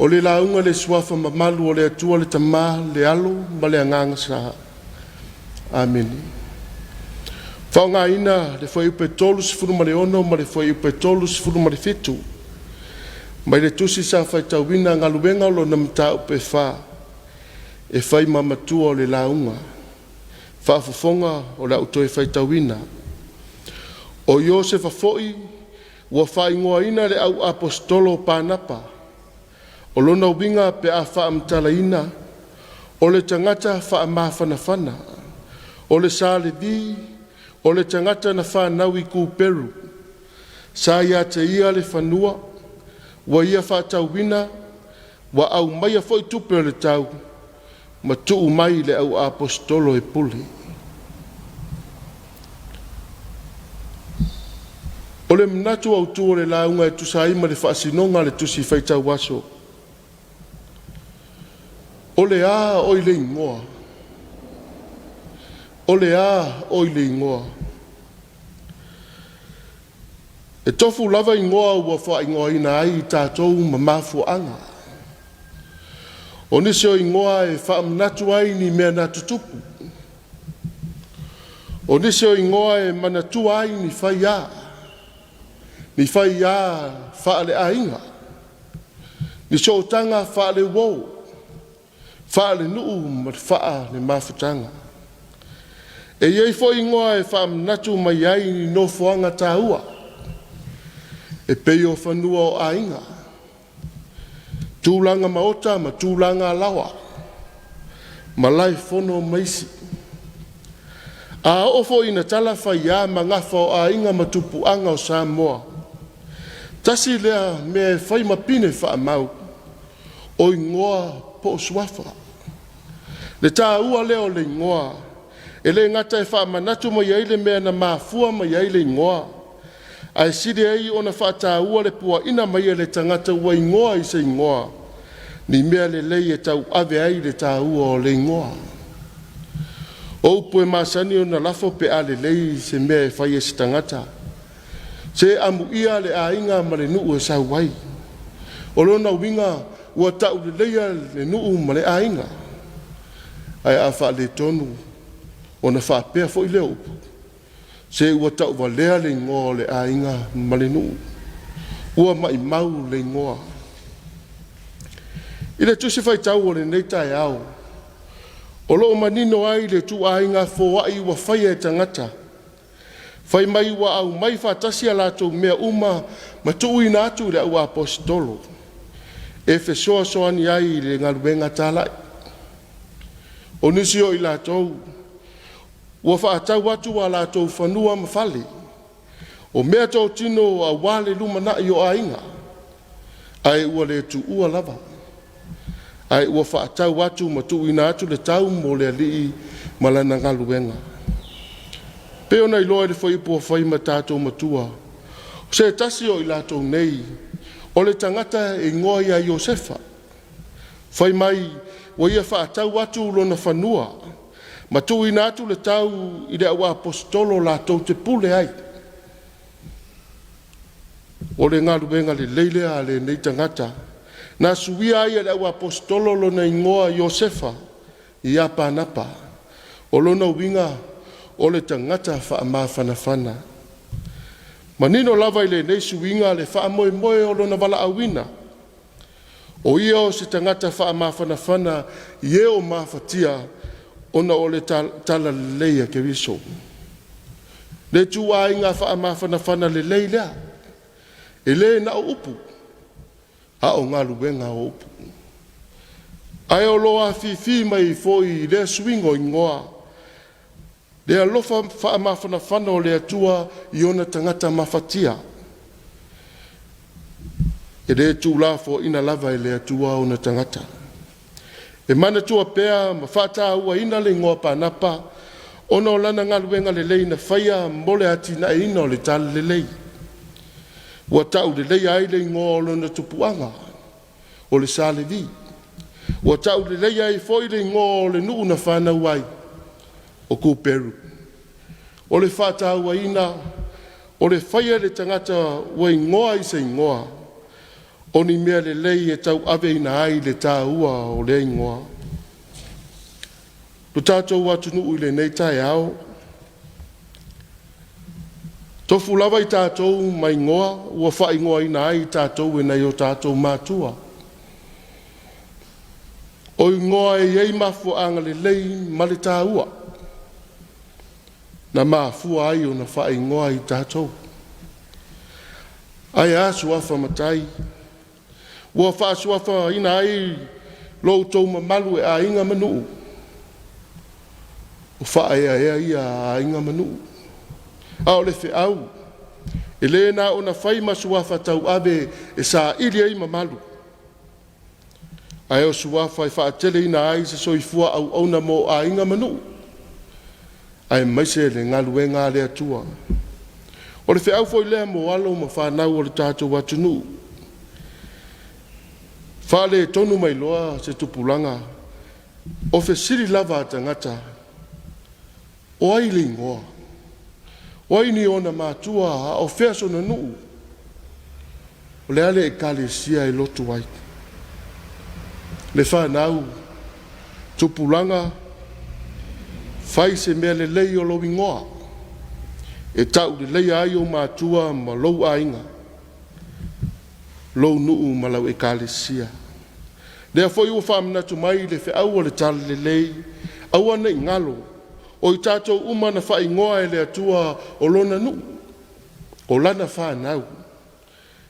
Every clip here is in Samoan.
O le lauga i le Suafa mamalu o le Atua le Tama, le Alo ma le Agaga Sa. Amene. Faaaogaina le fuaiupu 36 ma le fuaiupu 37 mai le tusi sa faitauina Galuega lona Mataupu e 4 e fai ma matua o le lauga. Faafofoga o le a ou toe faitauina. O Iosefa foi ua faaigoaina e le au Aposetolo o Panapa, o lona uiga pe a faamatalaina, o le tagata faamafanafana. O le sa Levi, o le tagata na fanau i Kuperu, sa ia te ia le fanua ua ia faatauina, ua aumaia foi tupe o le tau ma tuu mai i le au Aposetolo e pule. O le manatu autu o le lauga e tusa ai ma le faasinoga a le Tusi Faitau Aso, o le a oi le igoa? O le a oi le igoa? E tofu lava igoa ua faaigoaina ai i tatou ma mafuaaga. O nisi o igoa e faamanatu ai ni mea na tutupu. O nisi o igoa e manatua ai ni faiā faaleaiga, ni sootaga faaleuo, faalenuu ma le faalemafutaga. E i ai foi igoa e faamanatu mai ai ni nofoaga taua e pei o fanua o aiga, tulaga maota ma tulaga alaoa, malaefono ma isi. A oo foi ina tala faia ma gafa o aiga ma tupuaga o Samoa, tasi lea mea e fai ma pine faamau, o igoa po o suafa. Le taua lea o le igoa, e le gata e faamanatu mai ai le mea na mafua mai ai le igoa, ae sili ai ona faataua le puaina mai e le tagata ua igoa i se igoa, ni mea lelei e tauave ai le taua o le igoa. O upu e masani ona lafo pe a lelei se mea e fai e se tagata, se amuia le aiga ma le nuu e sau ai. O lona uiga ua tauleleia le nuu ma le aiga. Ae a faaletonu ona faapea foi lea o upu, se ua tauvalea le igoa o le aiga ma le nuu, ua maumau le igoa. I le tusi faitau o lenei taeao, o lo o manino ai le ituaiga foai ua faia e tagata. Fai mai ua aumai faatasi a latou mea uma ma tuuina atu i le au Aposetolo e fesoasoani ai i le galuega talai. O nisi o i latou ua faatau atu a latou fanua ma fale, o meatotino aua le lumanai o aiga, ae ua le tuua lava, ae ua faatau atu ma tuuina atu le tau mo le Alii ma lana galuega. E pei ona iloa i le fuaiupu ua fai ma tatou matua, o se tasi o i latou nei, o le tagata e igoa ia Iosefa. Fai mai ua ia faatau atu lona fanua ma tuuina atu le tau i le au Aposetolo latou te pule ai. O le galuega lelei lea a lenei tagata na suia ai e le au Aposetolo lona igoa Iosefa ia Panapa. O lona uiga o le tagata faamafanafana. Manino lava i lenei suiga le faamoemoe o lona valaauina, o ia o se tagata faamafanafana i e o mafatia ona o le talalelei a Keriso. Le ituaiga faamafanafana lelei lea, e le na o upu, a o galuega o upu. Ae o lo o afifi mai foi i lea suiga o igoa le alofa faamafanafana o le Atua i ona tagata mafatia. E le tuulafoaina lava e le Atua ona tagata. E manatua pea ma faatauaina le igoa Panapa ona o lana galuega lelei na faia mo le atinaeina o le Talalelei. Ua tauleleia ai le igoa o lona tupuaga, o le sa Levi. Ua tauleleia ai foi le igoa o le nuu na fanau ai, o Kuperu. O le faatauaina o le faia e le tagata ua igoa i se igoa. O ni mea lelei e tauaveina ai le taua o lea igoa. Lo tatou atunuu i lenei taeao, tofu lava i tatou ma igoa ua faaigoaina ai i tatou e nai o tatou matua. O igoa e i ai mafuaaga lelei ma le taua na mafua ai ona faaigoa i tatou. Ae a suafa matai ua faasuafaina ai lo outou mamalu e aiga ma nuu? O faaeaea ia a aiga ma nuu, a o le feau e le na ona fai ma suafa tauave e saili ai mamalu, ae o suafa e faateleina ai se soifua auauna mo aiga ma nuu, aemaise le galuega a le Atua. O le feau foi lea mo alo ma fanau a le tatou atunuu, faaletonu mai loa se tupulaga, o fesili lava a tagata, o ai le igoa? O ai ni ona matua? A o fea sona nuu? O le a le ekalesia e lotu ai? Le fanau, tupulaga, fai se mea lelei o lou igoa e tauleleia ai ou matua ma lou aiga, lou nuu ma lau ekalesia. Lea foi ua faamanatu mai le feau o le Talalelei, aua nei galo, o i tatou uma na faaigoa e le Atua o Lona nuu, o Lana fanau.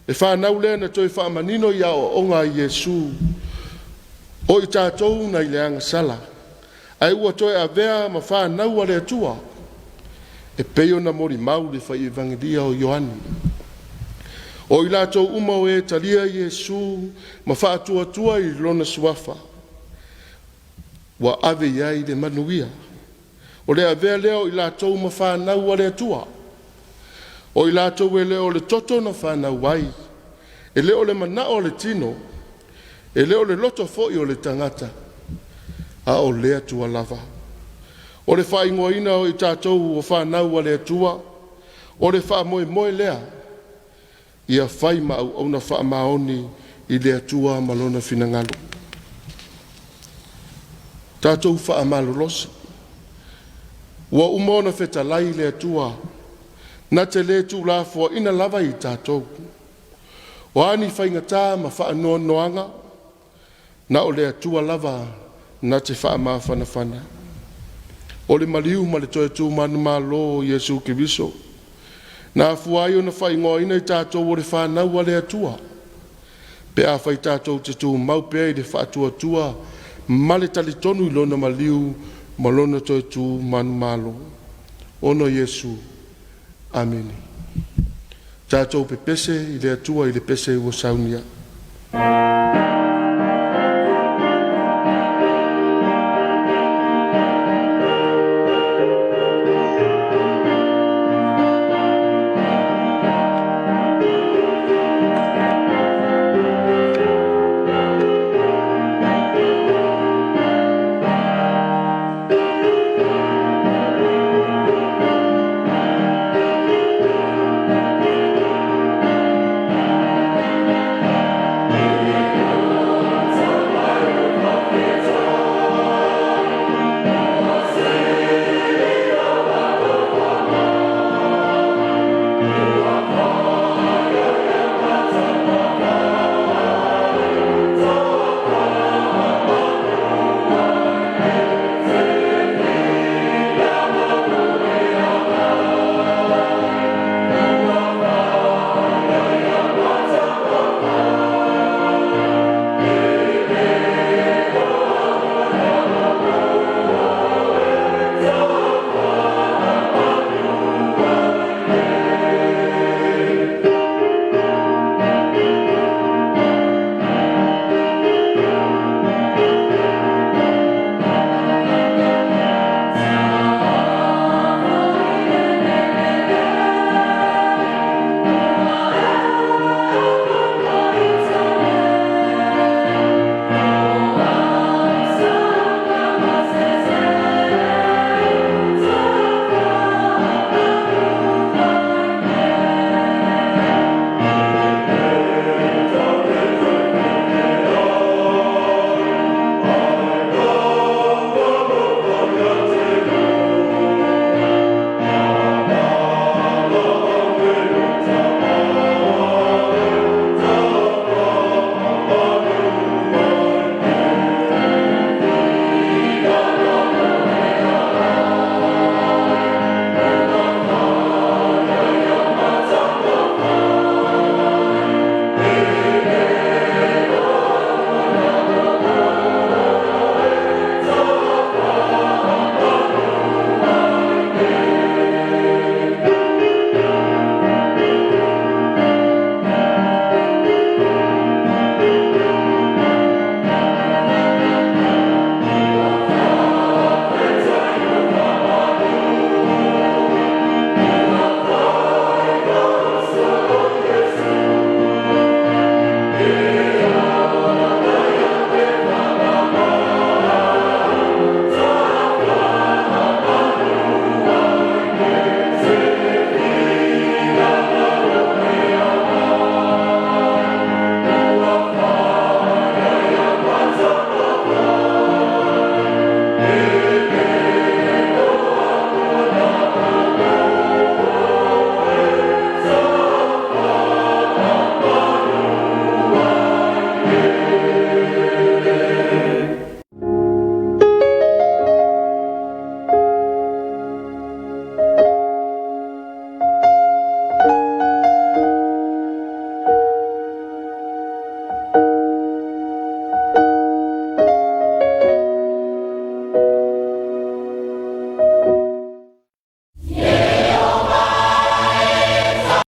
Le fanau lea na toe faamanino i aoaoga a Iesu, o i tatou nai le agasala, ae ua toe avea ma fanau a le Atua, e pei ona molimau le fai Evagelia o Ioane. O i latou uma o e talia Iesu ma faatuatua i Lona Suafa, ua ave i ai le manuia, o le avea lea o i latou ma fanau a le Atua. O i latou e le o le toto na fanau ai, e le o le manao o le tino, e le o le loto foi o le tagata, a o le Atua lava. O le faaigoaina o i tatou o fanau a le Atua, o le faamoemoe lea ia fai ma auauna faamaoni i le Atua ma Lona finagalo. Tatou faamalolosi, ua uma ona fetalai le Atua na te le tuulafoaina lava i tatou. O a ni faigata ma faanoanoaga, na o le Atua lava na te faamafanafana. O le maliu ma le toe tu manumalo o Iesu Keriso na afua ai ona faaigoaina i tatou o le fanau a le Atua, pe afai tatou te tumau pea i le faatuatua ma le talitonu i Lona maliu ma Lona toe tu manumalo. Ona o Iesu. Amene. Tatou pepese i le Atua i le pese ua saunia.